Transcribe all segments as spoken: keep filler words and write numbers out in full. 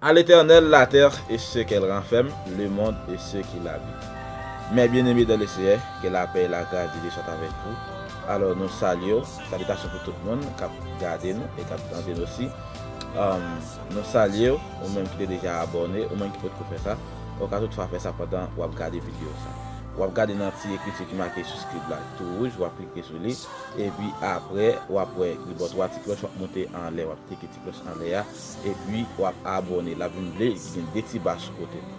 À l'Éternel, la terre et ce qu'elle renferme, le monde et ceux qui l'habitent. Mes bien-aimés dans le Seigneur, que la paix et la grâce de Dieu soient avec vous. Alò, nou salye w, salitasyon pou tout moun k ap gade nou e k ap tande nou osi. Um, nou salye w, ou menm ki te deja abòne, ou menm ki potko fè sa, ou ka toutfwa fè sa pandan w ap gade videyo sa. W ap gade nan ti ekriti ki make subscribe la, tou wouj, w ap klike sou li, epi apre, w ap wè li ba w twa ti klòch, w ap monte anlè, w ap klike ti klòch anlè a, epi w ap abòne. L ap vin ble, gen de ti ba sou kote l.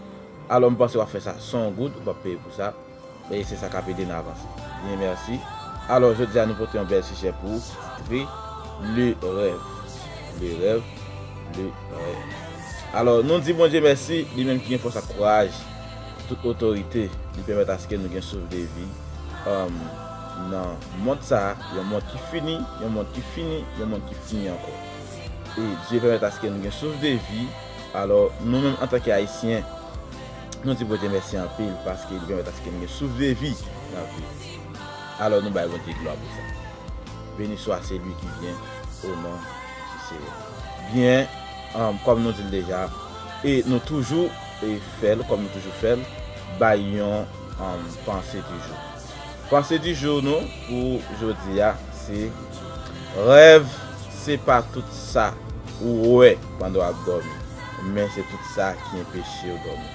Alò, m panse w ap fè sa san goud, ou p ap peye pou sa. E se sa k ap ede n avanse. Byen, mèsi. Alò, jodi a, nou pote yon bèl sijè pou ou, titre Le rêve. Le rêve, le rêve. Alò, nou di Bondye mèsi, li menm ki gen fòs ak kouraj, tout otorite, li pèmèt aske nou gen souf de vi, um, nan mond sa a, yon mond ki fini, yon mond ki fini, yon mond ki fini ankò. E Dye pèmèt aske nou gen souf de vi. Alò, nou menm antanke Ayisyen, nou di Bondye mèsi anpil paske li pèmèt aske nou gen souf de vi nan vi. Alò, nou bay Bondye glwa pou sa. Béni soit celui qui vient au nom du Seigneur. Byen, um, kòm nou di l deja, e nou toujou e fè l, kòm nou toujou fè l, bay yon, um, panse di jou. Panse di jou nou pou jodi a, se: rèv se pa tout sa ou wè pandan w ap dòmi, men se tout sa ki enpeche w dòmi.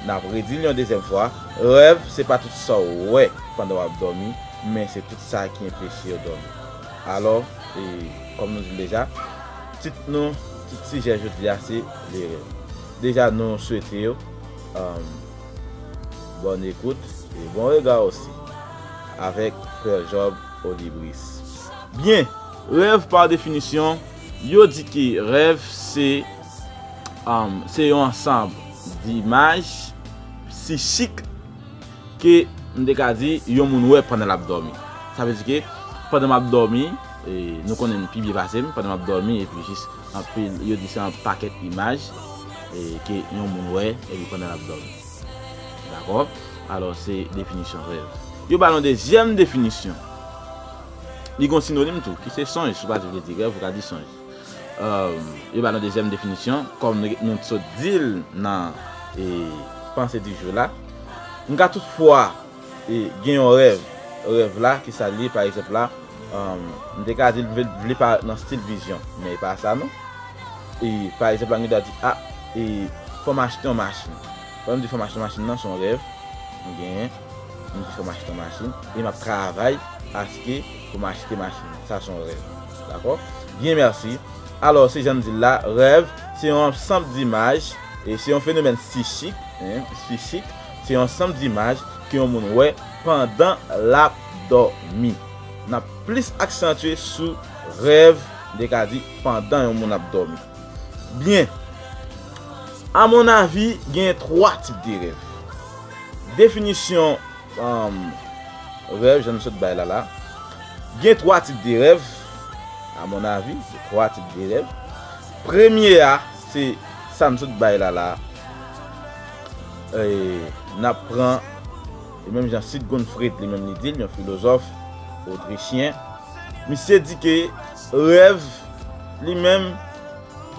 N ap redi l yon dezyèm fwa: rèv se pa tout sa w wè pandan w ap dòmi, men se tout sa ki enpeche w dòmi. Alò, e, kòm nou di l deja, tit nou, tit sijè jodi a se Le rêve. Deja, nou swete yo, um, bonne écoute et bon regard aussi avec Frère Job Olibris. Byen, rèv pa definisyon, yo di ke rèv se, um, se yon ansanm dimaj psichik ke m te ka di yon moun wè pandan l ap dòmi. Sa vle di ke pandan m ap dòmi, e, nou konnen pi byen pase m, pandan m ap dòmi, epi jis anpil, yo di se yon pakèt imaj, e, ke yon moun wè, epi pandan l ap dòmi. Dakò? Alò, se definisyon rèv. Yo ba nou dezyèm definisyon. Li gon sinonim tou, ki se sonj. Ou pa vle di rèv, ou ka di sonj. Um, yo ba nou dezyèm definisyon, kòm nou, nou sot di l nan, e, panse di jou la. M ka toutfwa, e, gen yon rèv. Rèv la, ki sa l ye, pa egzanp la, um, m te ka di l vle, vle parèt nan stil vizyon, men e pa sa non. E, pa egzanp la, m gen dwa di, a, e, fò m achte yon machin. Lè m di fò m achte yon machin nan, se yon rèv. M genyen, m di fò m achte yon machin, e m ap travay aske pou m achte machin nan. Sa se yon rèv. Dakò? Byen, mèsi. Alò, se jan m di l la, rèv, se yon ansanm dimaj, e se yon fenomèn psichik, en, psichik, se yon ansanm dimaj ke yon moun wè pandan l ap dòmi. N ap plis aksantye sou rèv, m te ka di, pandan yon moun ap dòmi. Byen, amonavi, gen twa tip de rèv. Definisyon, um, rèv, jan nou sot bay la la. Gen twa tip de rèv, amonavi, gen twa tip de rèv. Premye a, se sa nou sot bay la la. E, n ap pran, e menm jan Sigmund Freud, li menm li di l, yon filozòf otrichyen, misye di ke rèv, li menm,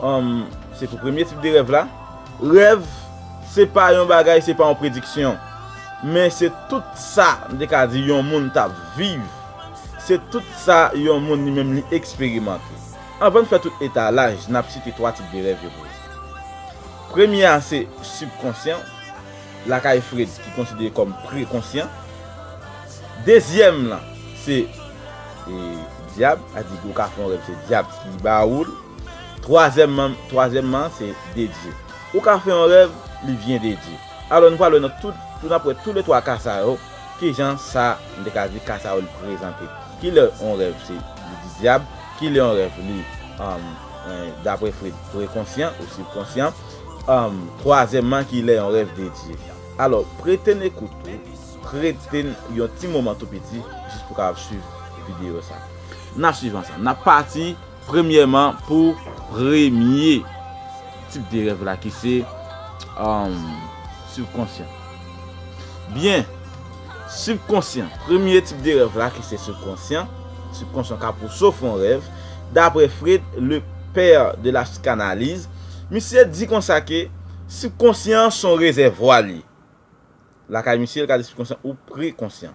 um, se pou premye tip de rèv la. Rèv, se pa yon bagay, se pa yon prediksyon. Men se tout sa, m te ka di, yon moun t ap viv. Se tout sa yon moun li menm li eksperimante. Anvan n fè tout etalaj, n ap site twa tip de rèv yo pou ou. Premye a se sibkonsyan, lakay Freud ki konsidere kòm prekonsyan. Dezyèm lan se, e, dyab, sa di ou ka fè yon rèv se dyab ki ba ou l. Twazyèmman, twazyèmman se de Dye. Ou ka fè yon rèv, li vyen de Dye. Alò, nou pral wè nan tout, nou ap wè toulètwa ka sa yo, kijan sa, m te ka di, ka sa yo li prezante. Kilè yon rèv se, li di dyab, kilè yon rèv li, um, eh, daprè Freud, prekonsyan ou sibkonsyan. Um, twazyèmman, kilè yon rèv de Dye. Alò, prete n ekout ou, prete n yon ti moman tou piti, jis pou w kapab swiv videyo sa. N ap swiv ansanm. N ap pati premyèman, pou premye tip de rèv la ki se, um, sibkonsyan. Byen, sibkonsyan, premye tip de rèv la ki se sibkonsyan, sibkonsyan ka pouse w fè yon rèv. Daprè Freud, le père de la psychanalyse, Misye di konsa ke sibkonsyan se yon rezèvwa li. Lakay misye, l ka di sibkonsyan ou prekonsyan.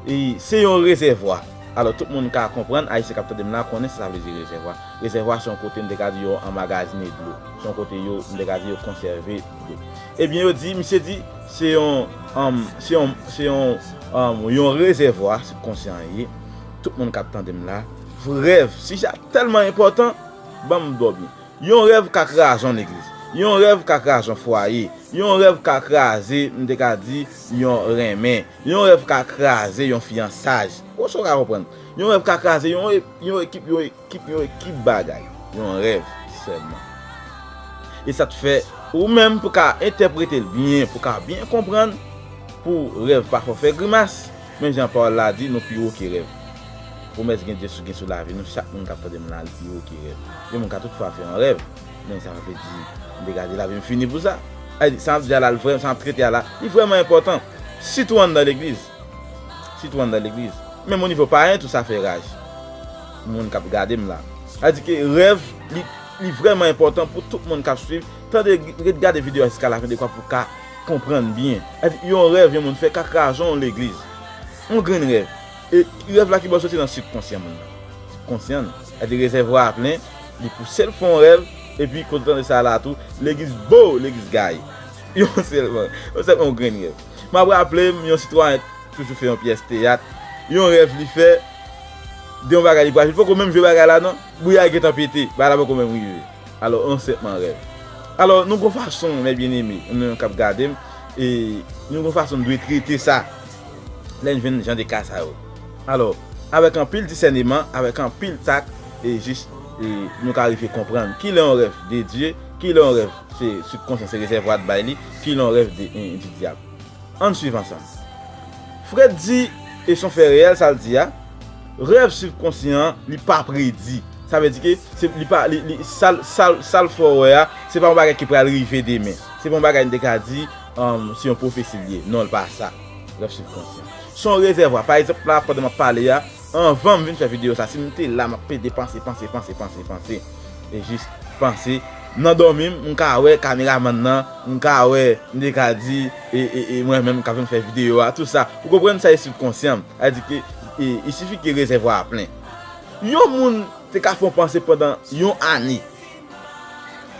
E se yon rezèvwa. Alò, tout moun ka konprann, Ayisyen k ap tande m la konnen sa sa vle di rezèvwa. Rezèvwa se yon kote, m te ka di yo anmagazine dlo. Se yon kote yo, m te ka di yo konsève dlo. Ebyen, yo di, misye di, se yon, um, se yon, se yon, um, yon rezèvwa, sibkonsyan ye. Tout moun k ap tande m la, rèv, sijè a tèlman enpòtan, ban m dòmi. Yon rèv ka kraze yon legliz. Yon rèv ka kraze yon fwaye. Yon rèv ka kraze, m te ka di, yon renmen. Yon rèv ka kraze yon fiyansaj. Ou sa w ka konprann? Yon rèv ka kraze yon, e- yon ekip, yon ekip, yon ekip bagay. Yon rèv sèlman. E sa t fè, ou menm pou ka entèprete l byen, pou ka byen konprann, pou rèv pa fè w fè grimas, men jan pawòl la di, nou pi wo ke rèv. Pwomès gen Dye sou, gen sou lavi nou, chak moun k ap tande m la, li pi wo ke rèv. Yon moun ka toutfwa fè yon rèv, men sa pa vle di, m te ka di lavi m fini pou sa. Sa di, sa m ap di a la, l vrè, sa m ap trete a la, li vrèman enpòtan. Sitou anndan legliz. Sitou anndan legliz. Menm o nivo payen tou sa fè raj. Moun k ap gade m la. Sa di ke rèv, li, li vrèman enpòtan pou tout moun k ap swiv. Tande, ret gade videyo a jiska lafen dekwa pou w ka konprann byen. Sa di, yon rèv yon moun fè ka kraze yon legliz. Yon grenn rèv. E rèv la ki bò soti nan sibkonsyan moun nan. Sibkonsyan l. Sa di rezèvwa a plen, li pouse l fè yon rèv, epi kote w tande sa la tou, legliz bo, legliz gaye. Yon sèlman, yon sèlman yon grenn rèv. M ap raple m, yon sitwayen toujou fè yon pyès teyat. Yon rèv li fè, de yon bagay li pral jwe. Li poko menm jwe bagay la non. Bouyay gentan pete. Bagay la poko menm rive. Alò, yon senpman rèv. Alò, nou gon fason, mè byeneme, nou menm k ap gade m, e nou gon fason nou dwe trete sa. Lè n jwenn jan de ka sa yo. Alò, avèk anpil disèneman, avèk anpil tak, e jis, e nou ka rive konprann kilè yon rèv de Dye, kilè yon rèv se sibkonsyan, se rezèvwa a t bay li, kilè yon rèv de, e, di dyab. Ann swiv ansanm. Fred di, e se yon fè reyèl sa l di a, rèv sibkonsyan an, li pa predi. Sa vle di ke se, li pa, li, li, sa l, sa l, sa l fè w wè a, se pa yon bagay ki pral rive demen. Se pa yon bagay n te ka di, um, se yon pwofesi l ye. Non, l pa sa. Rèv sibkonsyan. Se yon rezèvwa. Pa egzanp la, pandan m ap pale a, anvan m vin fè videyo sa, si m te la, m ap pede panse, panse, panse, panse, panse. E jis panse. Nan dòmi m, m ka wè kameramann nan, m ka wè, m te ka di, e, e, e mwen menm k ap vin fè videyo a, tou sa. Ou konprann sa, e sibkonsyan m. Sa di ke, e, il sifi ke rezèvwa a plen. Yon moun te ka fè yon panse pandan yon ane.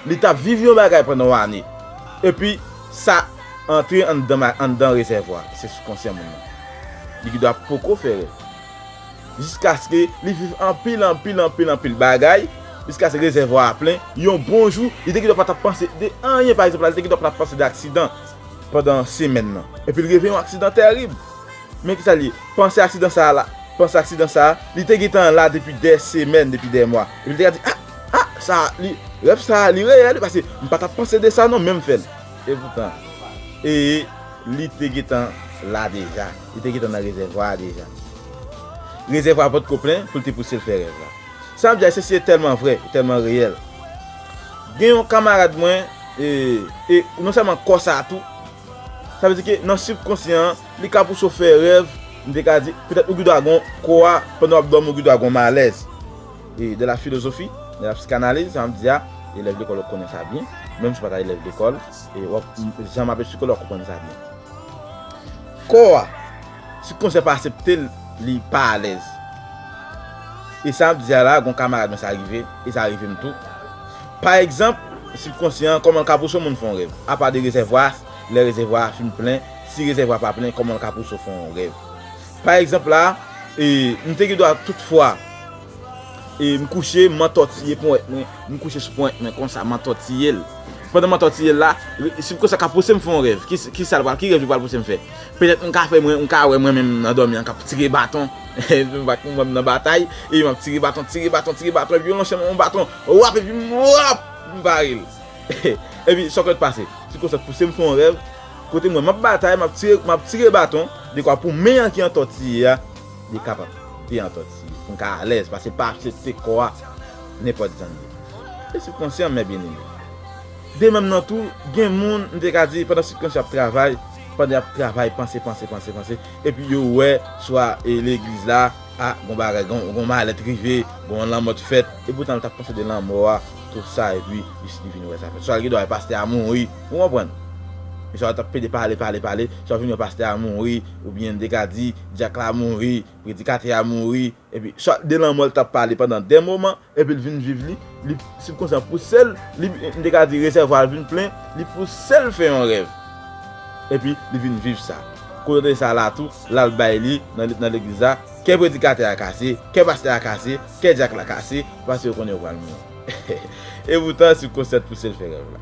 Li t ap viv yon bagay pandan yon ane. Epi, sa antre anndan, anndan rezèvwa. Se sibkonsyan moun nan. Li gendwa poko fè rèv. Jiskaske li viv anpil, anpil, anpil, anpil bagay, jiskaske rezèvwa a plen, yon bon jou, li te gendwa pa t ap panse de anyen, pa egzanp la, li te gendwa pa t ap panse de aksidan pandan semèn nan. Epi l rive yon aksidan tèrib. Men kisa l ye? Panse aksidan sa a la, panse aksidan sa a, li te gentan la depi dè semèn, depi dè mwa. Epi l te ka di, ah, ah, sa, li, rèv sa a, li reyèl, paske m pa t ap panse de sa non, men m fè l. E poutan, e li te gentan la deja. Li te gentan nan rezèvwa a deja. Rezèvwa a potko plen pou l te pouse l fè rèv la. Sa m di a, se, se tèlman vrè, tèlman reyèl. Gen yon kanmarad mwen, e, e non sèlman kò sa a tou, sa vle di ke nan sibkonsyan an, li ka pouse w fè rèv, m te ka di, petèt ou gendwa gon kò a, pandan w ap dòmi, ou gendwa gon malèz. E de la filozofi, de la psikanaliz, sa m di a, elèv lekòl yo konnen sa byen, menm si w pa ta elèv lekòl, e w ap, jan m ap esplike w la, w konprann sa byen. Kò a, sibkonsyan pa aksepte l, li pa alèz. E sa m ap di a la, gon kamarad mwen sa rive, e sa rive m tou. Pa egzanp, sibkonsyan an, kòman l ka pouse yon moun fè yon rèv? Apa de rezèvwa, lè rezèvwa a fin plen, si rezèvwa a pa plen, kòman l ka pouse w fè yon rèv? Pa egzanp la, e, m te gendwa tout fwa, e, m kouche, m antòtiye ponyèt mwen, m kouche sou ponyèt mwen konsa, m antòtiye l. Pandan m antòtiye l la, re-, sibkonsyan ka pouse m fè yon rèv. Ki, ki sa l pral, ki rèv li pral pouse m fè? Petèt m ka fè mwen, m ka wè mwen menm nan dòmi an k ap tire baton. M pa, m wè m nan batay, e m ap tire baton, tire baton, tire baton, epi yon lanse yon baton, wap, epi m wap, m bare l. Epi sa k pase? Sibkonsyan pouse m fè yon rèv, kote m wè m ap batay, m ap tire, m ap tire baton, dekwa pou men an ki antòtiye a, li kapab te antòtiye, pou m ka alèz, paske l pa aksepte kò a, nenpòt jan l ye. E sibkonsyan, mè byeneme. De menm nan tou, gen moun, m te ka di, pandan sibkonsyan ap travay, pandan y ap travay, panse, panse, panse, panse, epi yo wè, swa, e, legliz la, a, gon bagay, gon, gon malèt rive, gon lanmò t fèt, e poutan l t ap panse de lanmò a, Tout sa, epi li vin wè sa fèt. Swa l gen dwa wè pastè a mouri, ou konprann? Swa l t ap pede pale, pale, pale, swa l vin wè pastè a mouri, oubyen n te ka di dyak la mouri, predikatè a mouri, epi swa de lanmò l t ap pale pandan de moman, epi l vin viv li, li sibkonsyan pouse l, li, n te ka di resèvwa l vin plen, li pouse l fè yon rèv. Epi li vin viv sa. Kote sa la tou, l al bay li nan, nan legliz la, kè predikatè a kase, kè pastè a kase, kè dyak la kase, paske yo konnen yo pral mouri. E poutan, sibkonsyan pouse l fè rèv la.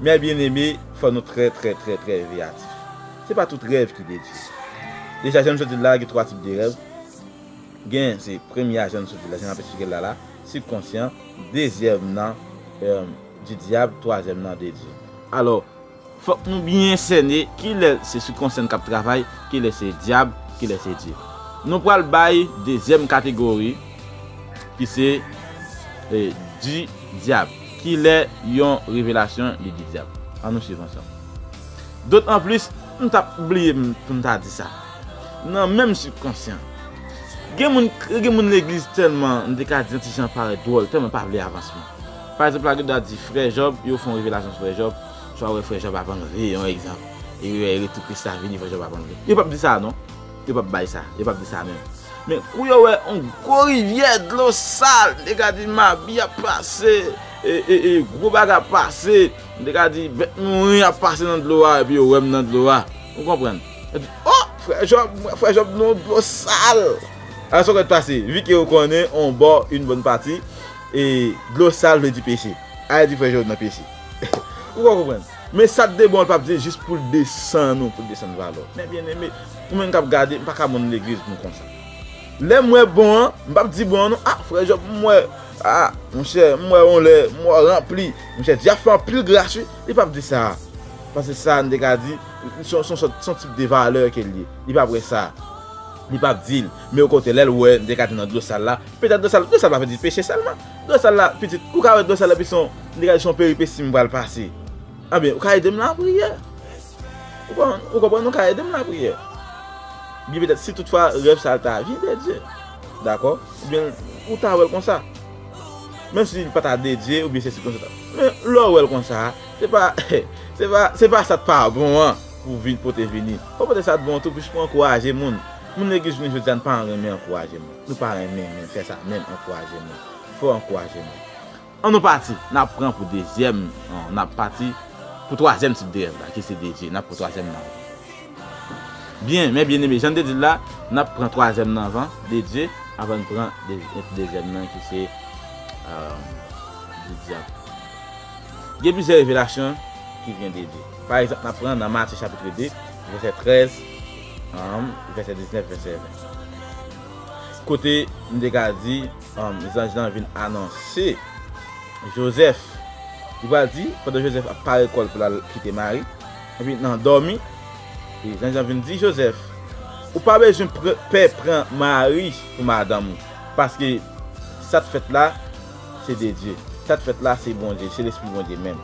Mè byeneme, fò nou trè, trè, trè, trè veyatif. Se pa tout rèv ki de Dye. Deja, jan m sot di l la, gen twa tip de rèv. Gen, se premye a, jan m sot di l la, jan m ap eksplike l la la, sibkonsyan, dezyèm nan, euh, di dyab, twazyèm nan de Dye. Alò, fòk nou byen sène kilè se sibkonsyan k ap travay, kilè se dyab, kilè se Dye. Nou pral bay dezyèm kategori, ki se, eh, di dyab. Kilè yon revelasyon li di dyab? An nou swiv ansanm. Dotan plis, m t ap bliye m, pou m ta di sa. Nan menm sibkonsyan, gen moun, gen moun legliz tèlman, m te ka di, yon ti jan parèt dwòl, tèlman pa vle avansman. Pa egzanp, la, gen dwa di frè Jòb, yo fè yon revelasyon sou frè Jòb, swa wè frè Jòb ap anlve, yon egzanp. E yo wè retou Kris la vini, frè Jòb ap anlve. Yo p ap di sa, non. Yo p ap bay sa. Yo p ap di sa menm. Men kou yo wè yon gwo rivyè dlo sal, m te ka di mabi ap pase, e, e, e gwo bagay ap pase, m te ka di bèt mouri ap pase nan dlo a, epi yo wè m nan dlo a. Ou konprann? Yo di, "O, frè Jòb, m wè frè Jòb nan yon dlo sal." Alò, sa w kwè t pase? Vi ke ou konnen, on bò, yon bòn pati, e dlo sal vle di peche. Ay di frè Jòb nan peche. Ou ka konprann? Men sa k de bon an, l p ap di l jis pou l desann ou, pou l desann valè w. Men byeneme, ou menm k ap gade, m pa ka monn legliz m konsa. Lè m wè bon an, m p ap di bon an non, "A, frè Jòb, m wè, a, monchè, m wè yon lè, m wè w ranpli. Monchè, Dye ap fè anpil gras, wi." Li p ap di sa. Paske sa, n te ka di, se yon, se yon sòt, se yon tip de valè ke l ye. Li p ap wè sa. Li p ap di l. Men okontrè, lè l wè, n te ka di nan dlo sal la, petèt dlo sal, dlo sal pa vle di peche sèlman. Dlo sal la, pitit, ou ka wè dlo sal la, epi se yon, n te ka di se yon peripesi m pral pase. Anben, ou ka ede m lapriyè. Ou konprann, ou konprann, ou ka ede m lapriyè. Byen petèt, si toutfwa rèv sa a ta vin de Dye. Dakò? Oubyen, ou ta wè l konsa. Menm si li pa ta de Dye, oubyen se sibkonsyan. Men, lè w wè l konsa, se pa, se pa, se pa sa k pa bon an pou vin pote vini. Fò pote sa k bon tou, plis pou ankouraje moun. Moun legliz jounen jodi a, n pa renmen ankouraje moun. Nou pa renmen, men fè sa menm, ankouraje moun. Fò ankouraje moun. An nou pati, n ap pran pou dezyèm, non, n ap pati pou twazyèm tip de rèv la, ki se de Dye. N ap pran twazyèm nan. Byen, men byeneme, jan n te di l la, n ap pran twazyèm nan anvan, de Dye, avan n pran de, dezyèm nan ki se, euh, di dyab. Gen plizyè revelasyon ki vyen de Dye. Pa egzanp, n ap pran nan Matye chapit de, vèsè trèz, um, vèsè diznèf, vèsè ven. Kote n te ka di, um, zanj lan vin anonse Jozèf. Li pral di, pandan Jozèf ap pare kò l pou l al kite Mari, epi nan dòmi, e zanj lan vin di Jozèf, "Ou pa bezwen pr-, pè pran Mari pou madanm ou, paske sa k fèt la, se de Dye. Sa k fèt la, se Bondye, se Lespri Bondye menm.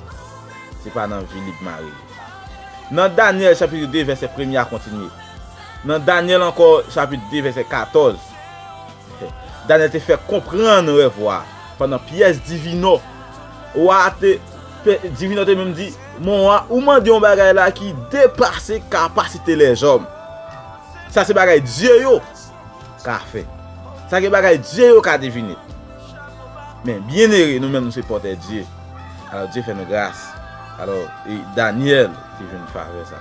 Se pa nan vi li k mare." Nan Danyèl chapit de, vèsè premye a kontinye. Nan Danyèl ankò, chapit de, vèsè katòz. Danyèl te fè konprann rèv wa a pandan pyès divinò. Wa a te, pe-, divinò te menm di, "Mon wa, ou mande yon bagay la ki depase kapasite lèzòm." Sa se bagay dye yo ka fè. Sa gen bagay dye yo ka devine. Men, byenere, nou menm, nou se pòtè Dye. Alò, Dye fè nou gras. Alò, e Danyèl te jwenn favè sa.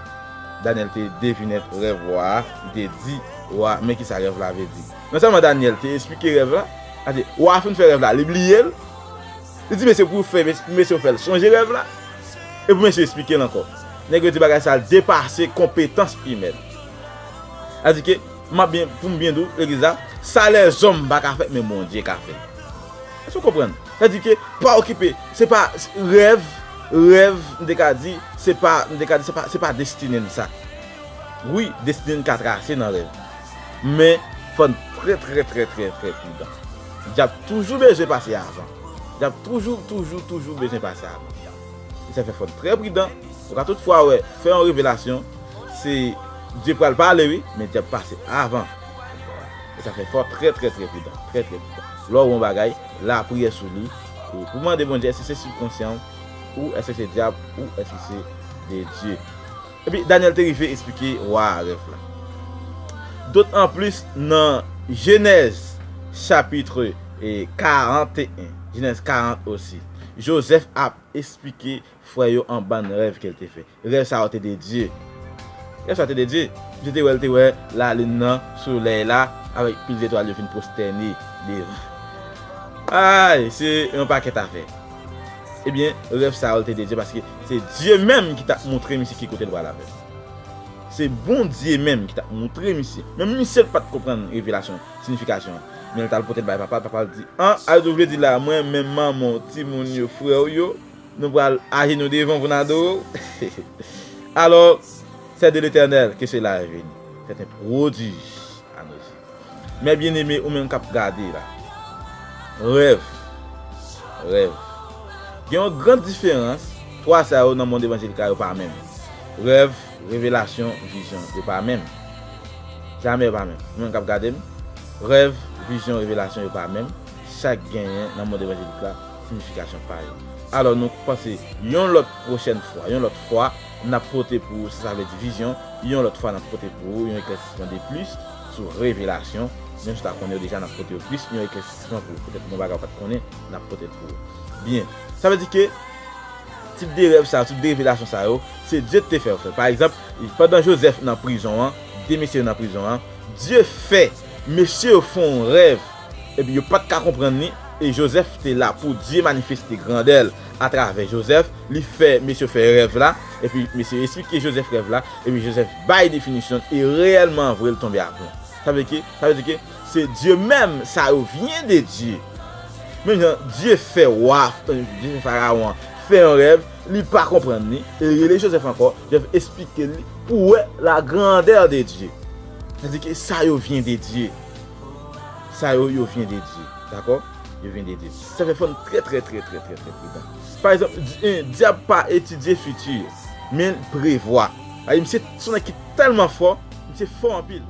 Danyèl te devine rèv wa a, li te di wa a, men ki sa rèv la vle di. Non sèlman Danyèl te esplike rèv la, sa di, wa a fin fè rèv la, li bliye l. Li di, "Mesye, pou fè, mesye, pou mesye yo fè l sonje rèv la, e pou mesye yo esplike l ankò." Nèg yo di bagay sa a depase konpetans imèn. Sa di ke, m ap byen, pou m byen di w, legliz la, sa lèzòm pa ka fè, men Bondye ka fè. Èske w konprann? Sa di ke, pa okipe, se pa rèv, rèv, m te ka di, se pa, m te ka di, se pa, se pa destine n sa. Wi, destine n ka trase nan rèv. Men, fò n trè, trè, trè, trè, trè pridan. Dyab toujou bezwen pase avan. Dyab toujou, toujou, toujou bezwen pase avan. E sa fè fò n trè pridan. Ou ka toutfwa wè, fè yon revelasyon, se Dye pral pale, wi, men dyab pase avan. E sa fè fò trè, trè, trè pridan. Trè, trè pridan. Lè w wè yon bagay, lapriyè sou li, Pou mande Bondye, èske se sibkonsyan ou, èske se dyab ou, èske se de Dye? Epi Danyèl te rive esplike wa a rèv la. Dotanplis nan Jenèz chapit e, karant e en, Jenèz karant osi, Jozèf ap esplike frè yo an bann rèv ke l te fè. Rèv sa yo te de Dye. Rèv sa yo te de Dye. Misye te wè, l te wè lalin nan, solèy la, avèk pil zetwal yo vin pwostène devan. Ay, se yon pakèt afè. Ebyen, rèv sa yo te de Dye paske se Dye menm ki t ap montre misye ki kote l pral avè l. Se Bondye menm ki t ap montre misye. Menm misye l pa t konprann revelasyon, siyifikasyon an. Men l t al pote l bay papa l, papa l di, an, sa w vle di la, mwen menm, manman w, timoun yo, frè w yo, nou pral ajenou devan w pou n adore w? Alors, c'est de l'Éternel que cela est venu. C'est un prodige à nos yeux. Men byeneme, ou menm k ap gade la, rèv, rèv. Gen yon gran diferans, twa sa yo nan mond evanjelik la, yo pa menm. Rèv, revelasyon, vizyon, yo pa menm. Jamè yo pa menm. Ou menm k ap gade m, rèv, vizyon, revelasyon, yo pa menm. Chak genyen nan mond evanjelik la siyifikasyon pa yo. Alò, nou panse yon lòt pwochèn fwa, yon lòt fwa, n ap pote pou ou sa sa vle di vizyon, yon lòt fwa n ap pote pou ou yon eklèsisman de plis sou revelasyon, menm si w ta konnen yo deja, n ap pote yo plis, yon eklèsisman pou ou, petèt yon bagay ou pa t konnen, n ap pote l pou ou. Byen, sa vle di ke tip de rèv sa yo, tip de revelasyon sa yo, se Dye ki te fè yo fè. Pa egzanp, pandan Jozèf nan prizon an, de mesye yo nan prizon an, Dye fè mesye yo fè yon rèv, epi yo pa t ka konprann li, e Jozèf te la pou Dye manifeste grandè l atravè Jozèf, li fè mesye yo fè rèv la, epi mesye yo esplike Jozèf rèv la, epi Jozèf bay definisyon l, e reyèlman vre l tonbe a plen. Sa vle ke, sa vle di ke se Dye menm, sa yo vyen de Dye. Menm jan Dye fè wa, Dye fè Farawon an fè yon rèv, li pa konprann li, e li rele Jozèf ankò, Jozèf esplike li pou wè la grandeur de Dieu. Sa vle di ke sa yo vyen de Dye. Sa yo, yo vyen de Dye. Dakò? Yo vyen de Dye. Sa fè fò n trè, trè, trè, trè, trè, trè pridan. Pa egzanp, di- eh, dyab pa etidye fiti, men l prevwa. Ay, misye se yon nèg ki tèlman fò, misye fò anpil.